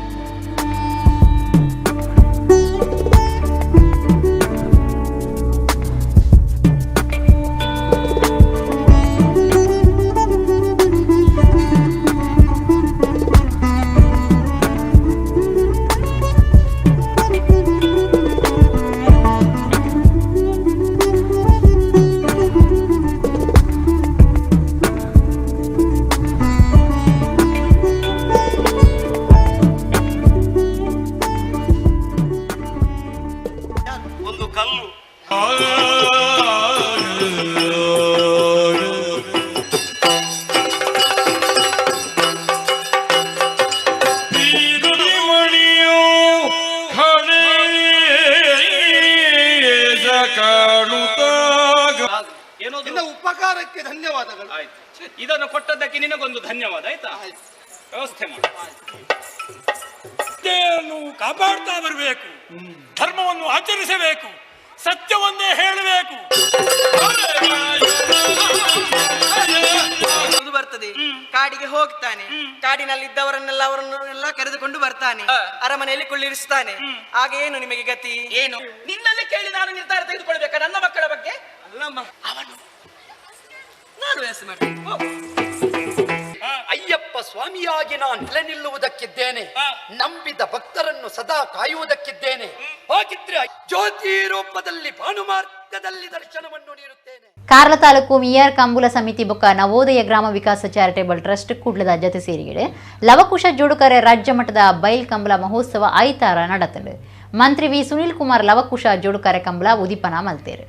ಉಪಕಾರಕ್ಕೆ ಧನ್ಯವಾದಗಳು. ಆಯ್ತು, ಇದನ್ನು ಕೊಟ್ಟದ್ದಕ್ಕೆ ನಿನಗೊಂದು ಧನ್ಯವಾದ. ಆಯ್ತಾ, ವ್ಯವಸ್ಥೆ ಮಾಡಿ. ಕಾಪಾಡ್ತಾ ಬರಬೇಕು, ಧರ್ಮವನ್ನು ಆಚರಿಸಬೇಕು, ಸತ್ಯವನ್ನೇ ಹೇಳಬೇಕು. ಬರ್ತದೆ, ಕಾಡಿಗೆ ಹೋಗ್ತಾನೆ, ಕಾಡಿನಲ್ಲಿ ಇದ್ದವರನ್ನೆಲ್ಲ ಅವರನ್ನೆಲ್ಲ ಕರೆದುಕೊಂಡು ಬರ್ತಾನೆ, ಅರಮನೆಯಲ್ಲಿ ಕುಳ್ಳಿರಿಸ್ತಾನೆ. ಆಗ ಏನು ನಿಮಗೆ ಗತಿ? ಏನು ನಿನ್ನಲ್ಲಿ ಕೇಳಿ ನಾನು ನಿರ್ಧಾರ ತೆಗೆದುಕೊಳ್ಬೇಕಾ ನನ್ನ ಮಕ್ಕಳ ಬಗ್ಗೆ? ಅಲ್ಲಮ್ಮ, ಅವನು ನಾನು ವ್ಯವಸ್ಥೆ ಮಾಡ್ತೇನೆ. ಅಯ್ಯಪ್ಪ ಸ್ವಾಮಿಯಾಗಿ ನಾನು ನೆಲೆ ನಿಲ್ಲುವುದಕ್ಕಿದ್ದೇನೆ, ನಂಬಿದ ಭಕ್ತರನ್ನು ಸದಾ ಕಾಯುವುದಕ್ಕಿದ್ದೇನೆ. ಹಾಗಿದ್ರೆ ಜ್ಯೋತಿ ರೂಪದಲ್ಲಿ ಭಾನುಮಾರ್ಗದಲ್ಲಿ ದರ್ಶನವನ್ನು ನೀಡುತ್ತೇನೆ. ಕಾರ್ಲ ತಾಲೂಕು ಮಿಯಾರ್ ಕಂಬುಲ ಸಮಿತಿ ಬೊಕ್ಕ ನವೋದಯ ಗ್ರಾಮ ವಿಕಾಸ ಚಾರಿಟೇಬಲ್ ಟ್ರಸ್ಟ್ ಕುಡ್ಲದ ಜತೆ ಸೇರಿಗೆಡೆ ಲವಕುಶ ಜೋಡುಕರೆ ರಾಜ್ಯ ಮಟ್ಟದ ಬೈಲ್ ಕಂಬಳ ಮಹೋತ್ಸವ ಐತಾರ ನಡತಂಡು. ಮಂತ್ರಿ ವಿ ಸುನೀಲ್ ಕುಮಾರ್ ಲವಕುಶ ಜೋಡುಕರೆ ಕಂಬಳ ಉದಿಪನ ಮಲ್ತೇರು.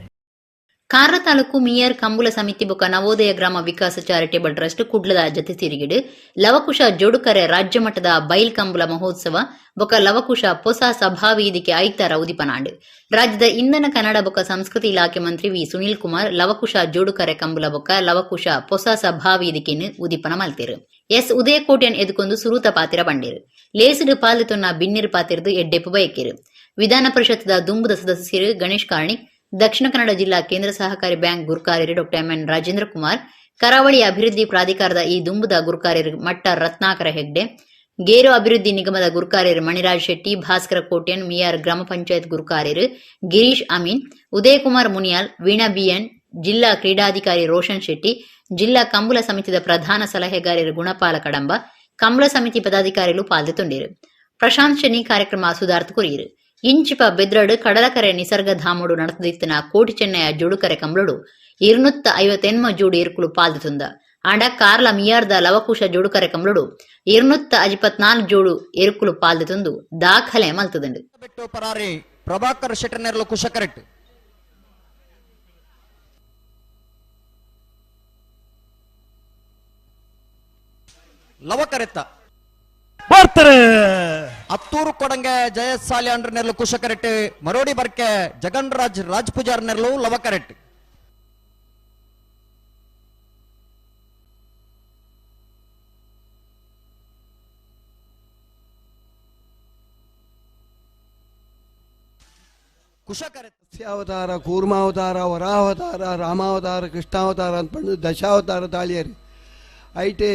ಕಾರ್ಲ ತಾಲೂಕು ಮಿಯರ್ ಕಂಬುಲ ಸಮಿತಿ ಬೊಕ್ಕ ನವೋದಯ ಗ್ರಾಮ ವಿಕಾಸ ಚಾರಿಟೇಬಲ್ ಟ್ರಸ್ಟ್ ಕುಡ್ಲದ ಜತೆ ಸೇರಿಗೆಡು ಲವಕುಶ ಜೋಡುಕರೆ ರಾಜ್ಯ ಮಟ್ಟದ ಬೈಲ್ ಕಂಬುಲ ಮಹೋತ್ಸವ ಬೊಕ್ಕ ಲವಕುಶ ಪೊಸ ಸಭಾ ವೇದಿಕೆ ಐತಾರ ಉದಿಪನಾಂಡು. ರಾಜ್ಯದ ಇಂಧನ ಕನ್ನಡ ಬೊಕ್ಕ ಸಂಸ್ಕೃತಿ ಇಲಾಖೆ ಮಂತ್ರಿ ವಿ ಸುನೀಲ್ ಕುಮಾರ್ ಲವಕುಶ ಜೋಡುಕರೆ ಕಂಬುಲ ಬೊಕ್ಕ ಲವಕುಶ ಪೊಸ ಸಭಾ ವೇದಿಕೆಯನ್ನು ಉದಿಪನ ಮಲ್ತೇರು. ಎಸ್ ಉದಯಕೋಟೆಯನ್ ಎದುಕೊಂದು ಸುರೂತ ಪಾತಿರ ಬಂಡೇರು. ಲೇಸುಡು ಪಾಲ್ದೆತೊನ್ನ ಬಿನ್ನಿರು ಪಾತಿರದು ಎಡ್ಡೆಪ್ಪು ಬಯಕೇರು. ವಿಧಾನ ಪರಿಷತ್ದ ದುಂಬುದ ಸದಸ್ಯರು ಗಣೇಶ್ ಕಾರ್ಣಿಕ್, ದಕ್ಷಿಣ ಕನ್ನಡ ಜಿಲ್ಲಾ ಕೇಂದ್ರ ಸಹಕಾರಿ ಬ್ಯಾಂಕ್ ಗುರುಕಾರ್ಯರು ಡಾಕ್ಟರ್ ಎಂಎನ್ ರಾಜೇಂದ್ರ ಕುಮಾರ್, ಕರಾವಳಿ ಅಭಿವೃದ್ಧಿ ಪ್ರಾಧಿಕಾರದ ಈ ದುಂಬುದ ಗುರುಕಾರ್ಯರು ಮಟ್ಟ ರತ್ನಾಕರ ಹೆಗ್ಡೆ, ಗೇರು ಅಭಿವೃದ್ಧಿ ನಿಗಮದ ಗುರುಕಾರ್ಯರು ಮಣಿರಾಜ್ ಶೆಟ್ಟಿ, ಭಾಸ್ಕರ ಕೋಟ್ಯನ್, ಮಿಯಾರ್ ಗ್ರಾಮ ಪಂಚಾಯತ್ ಗುರುಕಾರ್ಯರು ಗಿರೀಶ್ ಅಮೀನ್, ಉದಯಕುಮಾರ್ ಮುನಿಯಾಲ್, ವೀಣಾ ಬಿಎನ್, ಜಿಲ್ಲಾ ಕ್ರೀಡಾಧಿಕಾರಿ ರೋಷನ್ ಶೆಟ್ಟಿ, ಜಿಲ್ಲಾ ಕಂಬುಲ ಸಮಿತಿದ ಪ್ರಧಾನ ಸಲಹೆಗಾರರು ಗುಣಪಾಲ ಕಡಂಬ, ಕಂಬಳ ಸಮಿತಿ ಪದಾಧಿಕಾರಿಗಳು ಪಾಲ್ದೆತೊಂಡಿರು. ಪ್ರಶಾಂತ್ ಶೆನಿ ಕಾರ್ಯಕ್ರಮ ಸುಧಾರ್ಥ ಕೊರಿಯರು. ಇಂಚಿಪ ಬೆದ್ರಡು ಕಡಲಕರೆ ನಿಸರ್ಗಧಾಮಡು ನಡೆದಿತ್ತಿನ ಕೋಟಿ ಚೆನ್ನಯ ಜೋಡುಕರೆ ಕಂಬಳಡು 258 ಜೋಡಿ ಇರುಕುಲು ಪಾಲ್ದುತುಂದ. ಆಂಡ ಕಾರ್ಲ ಮಿಯಾರ್ದ ಲವಕುಶ ಜೋಡುಕರೆ ಕಂಬಳಡು 254 ಜೋಡು ಎರುಕುಲು ಪಾಲ್ದುತುಂದು ದಾಖಲೆ ಮಲ್ತದಂಡು. ಪರಾರಿ ಪ್ರಭಾಕರ್ ಶೆಟ್ಟರ್ನೆರ್ಲು ಕುಶಕರೆಟ್. ಲವಕರೆತ್ತ ಬರ್ತಾರೆ. ಅತ್ತೂರು ಕೊಡಂಗೆ ಜಯಸಾಲಿ ಅಂಡ್ರ ನೆರ್ಲು ಕುಶಕರೆಟ್, ಮರೋಡಿ ಬರ್ಕೆ ಜಗನ್ ರಾಜ್ ರಾಜ್ ಪೂಜಾರ್ ನೆರ್ಲು ಲವಕರೆಟ್. ಮತ್ಸ್ಯಾವತಾರ, ಕೂರ್ಮಾವತಾರ, ವರಾವತಾರ, ರಾಮಾವತಾರ, ಕೃಷ್ಣಾವತಾರ ಅಂತ ದಶಾವತಾರ ತಾಳಿಯರು. ಐಟೆ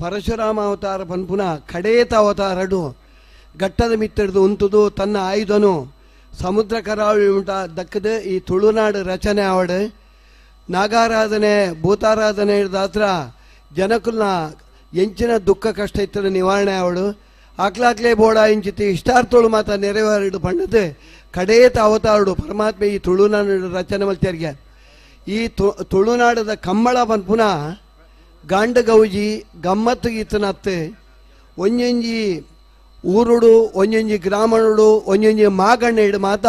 ಪರಶುರಾಮ ಅವತಾರ ಪನ್ಪುನ ಕಡೇತ ಅವತಾರಡು ಘಟ್ಟದ ಮಿತ್ತಿಡ್ದು ಉಂತುದು ತನ್ನ ಆಯುಧನು ಸಮುದ್ರ ಕರಾವಳಿ ಉಂಟ ದಕ್ಕದ ಈ ತುಳುನಾಡು ರಚನೆ ಆವಡು. ನಾಗಾರಾಧನೆ ಭೂತಾರಾಧನೆ ಹಿಡ್ದಾತ್ರ ಜನಕುಲ್ನ ಎಂಚಿನ ದುಃಖ ಕಷ್ಟ ಇತ್ತರ ನಿವಾರಣೆ ಅವಳು. ಆಕ್ಲಾಕ್ಲೇ ಬೋಡ ಇಂಚಿತಿ ಇಷ್ಟಾರ್ಥೋಳು ಮಾತ ನೆರವೇರಿಡು ಪಂಡದು ಕಡೇತ ಅವತಾರಡು ಪರಮಾತ್ಮ ಈ ತುಳುನಾಡು ರಚನೆ ಮಲ್ತೇರಿಗೆ. ಈ ತುಳುನಾಡದ ಕಂಬಳ ಪನ್ಪುನ ಗಾಂಡ ಗೌಜಿ ಗಮ್ಮತ್ತು ಗೀತನತ್ತೆ ಒಂಜೊಂಜಿ ಊರುಡು ಒಂಜೊಂಜಿ ಗ್ರಾಮಣುಡು ಒಂಜೊಂಜಿ ಮಾಗಣ್ಣ ಇಡು ಮಾತ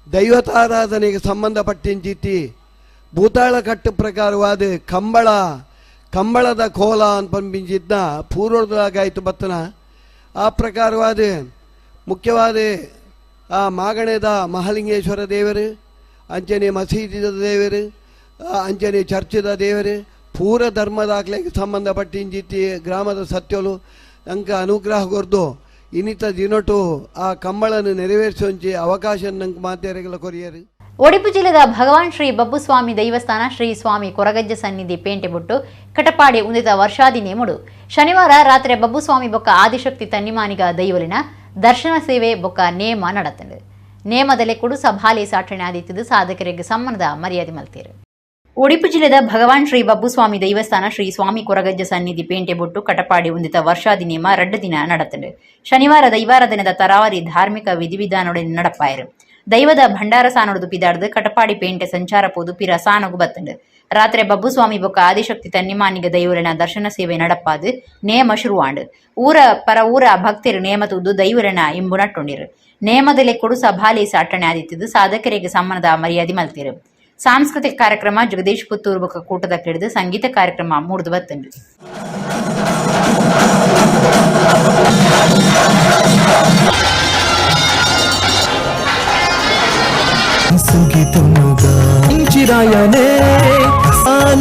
ದೈವತಾರಾಧನೆಗೆ ಸಂಬಂಧಪಟ್ಟಿಂಚಿತಿ ಭೂತಾಳ ಕಟ್ಟು ಪ್ರಕಾರವಾದ ಕಂಬಳ ಕಂಬಳದ ಕೋಲ ಅಂತ ಪಂಪಿಂಚಿದ್ನ ಪೂರ್ವದಾಗಾಯಿತು ಬತ್ತನ. ಆ ಪ್ರಕಾರವಾದ ಮುಖ್ಯವಾದ ಆ ಮಾಗಣದ ಮಹಾಲಿಂಗೇಶ್ವರ ದೇವರು, ಅಂಚನೆ ಮಸೀದಿದ ದೇವರು, ಅಂಚನೆ ಚರ್ಚದ ದೇವರು, ಪೂರ ಧರ್ಮದಾಖಲೆಗೆ ಸಂಬಂಧಪಟ್ಟಿಂಚಿತಿ ಗ್ರಾಮದ ಸತ್ಯಲು ಅಂಕ ಅನುಗ್ರಹ ಕೊರ್ದು ಇನ್ನಿತ ದಿನಟು ಆ ಕಂಬಳನ್ನು ನೆರವೇರಿಸುವಂಚೆ ಅವಕಾಶ ನಂಗೆ ಮಾತೆರೆಗಳ ಕೊರಿಯರು. ಒಡಿಪು ಜಿಲ್ಲೆದ ಭಗವಾನ್ ಶ್ರೀ ಬಬ್ಬುಸ್ವಾಮಿ ದೈವಸ್ಥಾನ ಶ್ರೀ ಸ್ವಾಮಿ ಕೊರಗಜ್ಜ ಸನ್ನಿಧಿ ಪೇಂಟೆಬುಟ್ಟು ಕಟಪಾಡಿ ಉಂದಿತ ವರ್ಷಾದಿ ನೇಮುಡು ಶನಿವಾರ ರಾತ್ರಿ ಬಬ್ಬುಸ್ವಾಮಿ ಬೊಕ್ಕ ಆದಿಶಕ್ತಿ ತನ್ನಿಮಾನಿಗ ದೈವಲಿನ ದರ್ಶನ ಸೇವೆ ಬೊಕ್ಕ ನೇಮ ನಡತಂಡು. ನೇಮದಲೆ ಕುಡು ಸಭಾಲೆ ಸಾಠಣೆ ಆದಿತ್ತಿದ್ದು ಸಾಧಕರಿಗೆ ಸಮ್ಮಾನದ ಮರ್ಯಾದೆ ಮಲ್ತೇರು. ಒಡಿಪು ಜಿಲ್ಲೆದ ಭಗವಾನ್ ಶ್ರೀ ಬಬ್ಬುಸ್ವಾಮಿ ದೈವಸ್ಥಾನ ಶ್ರೀ ಸ್ವಾಮಿ ಕೊರಗಜ್ಜ ಸನ್ನಿಧಿ ಪೇಂಟೆ ಬೊಟ್ಟು ಕಟಪಾಡಿ ಉಂದಿತ ವರ್ಷಾದಿ ನೇಮ ರಡ್ಡು ದಿನ ನಡತಂಡು. ಶನಿವಾರ ದೈವಾರಾಧನೆದ ತರಾವರಿ ಧಾರ್ಮಿಕ ವಿಧಿವಿಧಾನೊಡನೆ ನಡಪಾಯರು. ದೈವದ ಭಂಡಾರ ಸಾನೊಡದು ಪಿದಾಡ್ದು ಕಟಪಾಡಿ ಪೇಂಟೆ ಸಂಚಾರ ಪೋದು ಪಿರ ಸಾನಗು ಬತ್ತಂಡು. ರಾತ್ರಿ ಬಬ್ಬುಸ್ವಾಮಿ ಬೊಕ್ಕ ಆದಿಶಕ್ತಿ ತನ್ನಿಮಾನಿಗ ದೈವರನ ದರ್ಶನ ಸೇವೆ ನಡಪಾದು ನೇಮ ಶುರುವಾಂಡು. ಊರ ಪರ ಊರ ಭಕ್ತರು ನೇಮ ತೂದು ದೈವರನ ಇಂಬು ನಟ್ಟೊಂಡಿರು. ನೇಮದಲೆ ಕೊಡು ಸಭಾಲೆ ಸಾಟಣೆ ಆದಿತ್ತಿದ್ದು ಸಾಧಕರಿಗೆ ಸಮ್ಮಾನದ ಮರ್ಯಾದೆ ಮಲ್ತಿರು. ಸಾಂಸ್ಕೃತಿಕ ಕಾರ್ಯಕ್ರಮ ಜಗದೀಶ್ ಪುತ್ತೂರು ಬೊಕ್ಕ ಕೂಟದ ಕಿಡಿದು ಸಂಗೀತ ಕಾರ್ಯಕ್ರಮ ಮೂಡ್ದು ಬತ್ತಂಡು.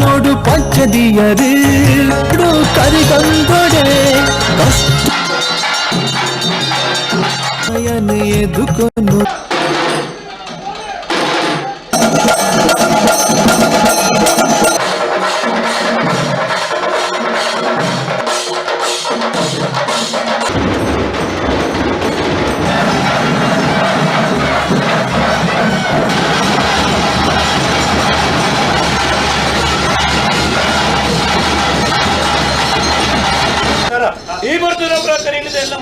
ನೋಡು ಪಂಚದಿಯರು ಕರಿಗಂಗೊಡೆ ಎದುಕೊನು ಈ ಬರ್ತದೆ ಎಲ್ಲ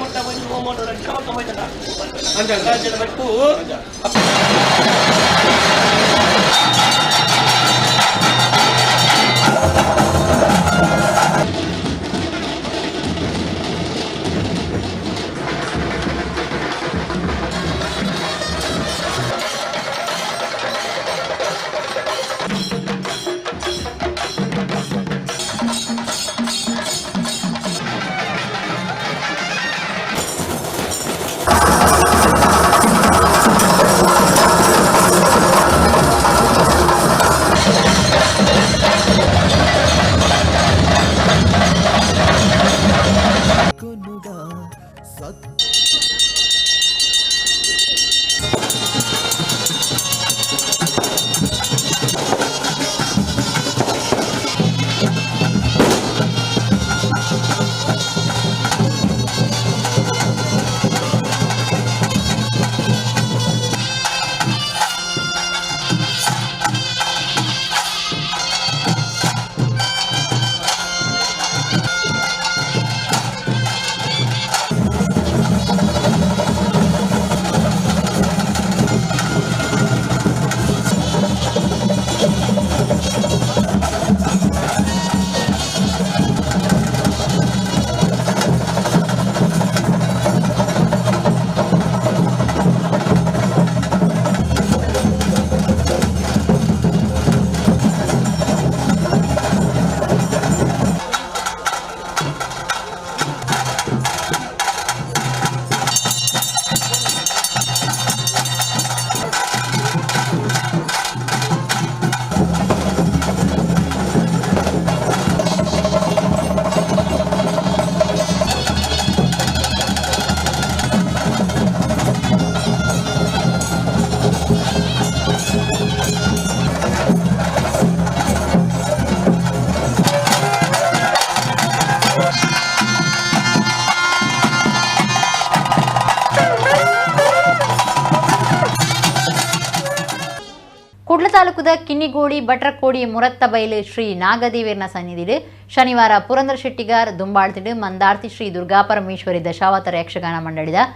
ಕುಡ್ಲ ತಾಲೂಕುದ ಕಿನ್ನಿಗೋಳಿ ಭಟ್ರಕೋಡಿ ಮುರತ್ತಬೈಲು ಶ್ರೀ ನಾಗದೇವಿಯರ್ನ ಸನ್ನಿಧಿಡು ಶನಿವಾರ ಪುರಂದರ ಶೆಟ್ಟಿಗಾರ್ ದುಂಬಾಳ್ತಿಡು ಮಂದಾರ್ತಿ ಶ್ರೀ ದುರ್ಗಾಪರಮೇಶ್ವರಿ ದಶಾವತಾರ ಯಕ್ಷಗಾನ ಮಂಡಳಿದ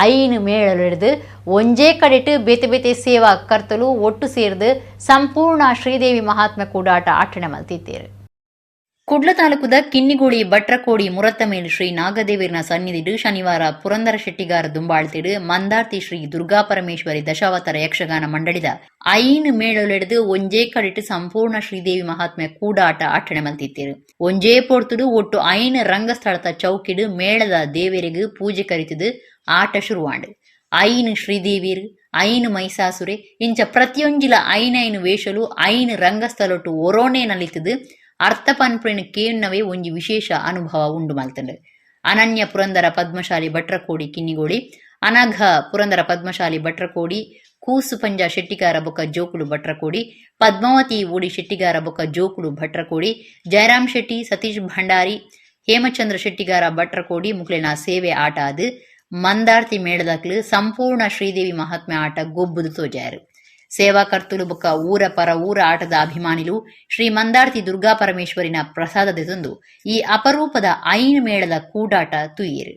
ಐನು ಮೇಳಲಿಡಿದು ಒಂಜೇ ಕಡೆಟು ಬೇತೆ ಬೇತೆ ಸೇವಾ ಕರ್ತಲು ಒಟ್ಟು ಸೇರ್ದು ಸಂಪೂರ್ಣ ಶ್ರೀದೇವಿ ಮಹಾತ್ಮೆ ಕೂಡಾಟ ಆಚರಣೆ ಮಲ್ತಿದ್ದೇರು. ಕುಡ್ಲ ತಾಲೂಕುದ ಕಿನ್ನಿಗೋಳಿ ಭಟ್ರಕೋಡಿ ಮುರತ್ತಮೇಲು ಶ್ರೀ ನಾಗದೇವಿಯರ್ನ ಸನ್ನಿಧಿಡು ಶನಿವಾರ ಪುರಂದರ ಶೆಟ್ಟಿಗಾರ ದುಂಬಾಳ್ತಿಡು ಮಂದಾರ್ತಿ ಶ್ರೀ ದುರ್ಗಾಪರಮೇಶ್ವರಿ ದಶಾವತಾರ ಯಕ್ಷಗಾನ ಮಂಡಳಿದ ಐನು ಮೇಳಲೆಡೆದು ಒಂಜೇ ಕಡೆಟು ಸಂಪೂರ್ಣ ಶ್ರೀದೇವಿ ಮಹಾತ್ಮೆ ಕೂಡಾಟ ಆಚರಣೆ ಮಲ್ತಿತ್ತೇರು. ಒಂಜೇ ಪೊರ್ತುಡು ಒಟ್ಟು ಐನು ರಂಗಸ್ಥಳದ ಚೌಕಿಡು ಮೇಳದ ದೇವರಿಗೆ ಪೂಜೆ ಕರಿತದು ಆಟ ಶುರುವಾಂಡು. ಐನು ಶ್ರೀದೇವಿಯರು ಐನು ಮೈಸಾಸುರೆ ಇಂಚ ಪ್ರತಿಯೊಂಜಿಲ ಐನೈನು ವೇಷಲು ಐನು ರಂಗಸ್ಥಳೊಟ್ಟು ಒರೋನೆ ನಲಿತದು ಅರ್ಥ ಪನ್ಪಿನ ಕೇಣ್ಣವೇ ಒಂಜಿ ವಿಶೇಷ ಅನುಭವ ಉಂಡು ಮಲ್ತಂಡು. ಅನನ್ಯ ಪುರಂದರ ಪದ್ಮಶಾಲಿ ಭಟ್ರಕೋಡಿ ಕಿನ್ನಿಗೋಳಿ, ಅನಘ ಪುರಂದರ ಪದ್ಮಶಾಲಿ ಭಟ್ರಕೋಡಿ, ಕೂಸು ಪಂಜ ಶೆಟ್ಟಿಗಾರ ಬೊಕ್ಕ ಜೋಕುಲು ಭಟ್ರಕೋಡಿ, ಪದ್ಮಾವತಿ ಓಡಿ ಶೆಟ್ಟಿಗಾರ ಬೊಕ್ಕ ಜೋಕುಲು ಭಟ್ರಕೋಡಿ, ಜಯರಾಮ್ ಶೆಟ್ಟಿ, ಸತೀಶ್ ಭಂಡಾರಿ, ಹೇಮಚಂದ್ರ ಶೆಟ್ಟಿಗಾರ ಭಟ್ರಕೋಡಿ ಮುಕ್ಲೆನ ಸೇವೆ ಆಟ ಆದ್ ಮಂದಾರ್ತಿ ಮೇಳದಕ್ಲು ಸಂಪೂರ್ಣ ಶ್ರೀದೇವಿ ಮಹಾತ್ಮೆ ಆಟ ಗೊಬ್ಬುದು ತೋಜಾಯರು. ಸೇವಾಕರ್ತುಲು ಬೊಕ್ಕ ಊರ ಪರ ಊರ ಆಟದ ಅಭಿಮಾನಿಲು ಶ್ರೀ ಮಂದಾರ್ತಿ ದುರ್ಗಾ ಪರಮೇಶ್ವರಿನ ಪ್ರಸಾದ ದೆತೊಂದು ಈ ಅಪರೂಪದ ಐನ್ ಮೇಳದ ಕೂಡಾಟ ತುಯ್ಯೆರು.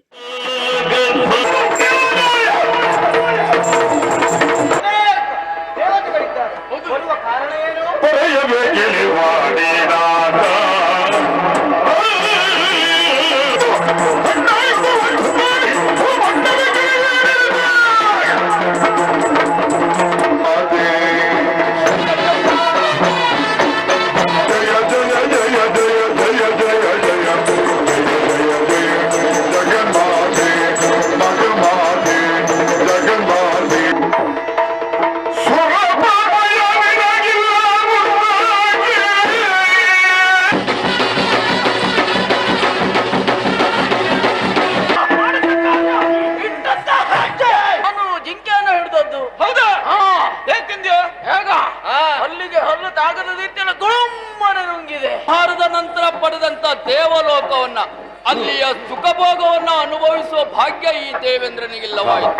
ದೇವಲೋಕವನ್ನ ಅಲ್ಲಿಯ ಸುಖಭೋಗವನ್ನ ಅನುಭವಿಸುವ ಭಾಗ್ಯ ಈ ದೇವೇಂದ್ರನಿಗಿಲ್ಲವಾಯಿತು.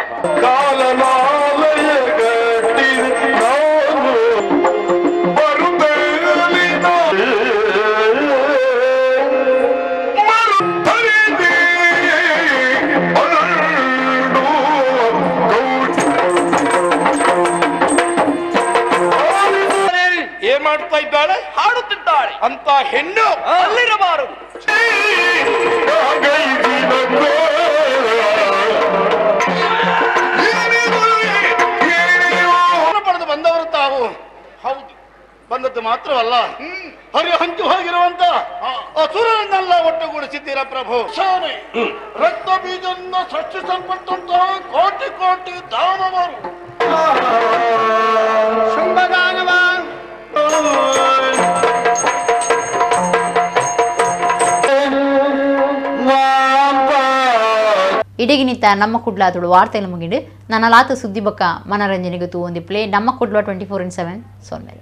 ಏನ್ ಮಾಡ್ತಾ ಇದ್ದಾಳೆ? ಹಾಡುತ್ತಿದ್ದಾಳೆ. ಅಂತ ಹೆಣ್ಣು ಅಲ್ಲಿರಬಾರದು. ಪಡೆದು ಬಂದವರು ತಾವು. ಹೌದು, ಬಂದದ್ದು ಮಾತ್ರವಲ್ಲ, ಹರಿ ಹಂಚು ಹೋಗಿರುವಂತ ಅಸುರರನ್ನೆಲ್ಲ ಒಟ್ಟುಗೂಡಿಸಿದ್ದೀರಾ ಪ್ರಭು. ರಕ್ತ ಬೀಜದಿಂದ ಸೃಷ್ಟಿಸಲ್ಪಟ್ಟಂತಹ ಕೋಟಿ ಕೋಟಿ ದಾನವರು. ಶುಂಭದಾನವ ಇಡಗಿನಿತ ನಮ್ಮ ಕುಡ್ಲ ತುಳು ವಾರ್ತೆಯನ್ನು ಮುಗಿಡು ನನ್ನ ಲಾತು ಸುದ್ದಿ ಬಕ್ಕ ಮನರಂಜನೆಗೆ ತೂ ಒಂದು ಪ್ಲೇ ನಮ್ಮ ಕುಡ್ಲ 24/7 ಸೊನ್ನೆ.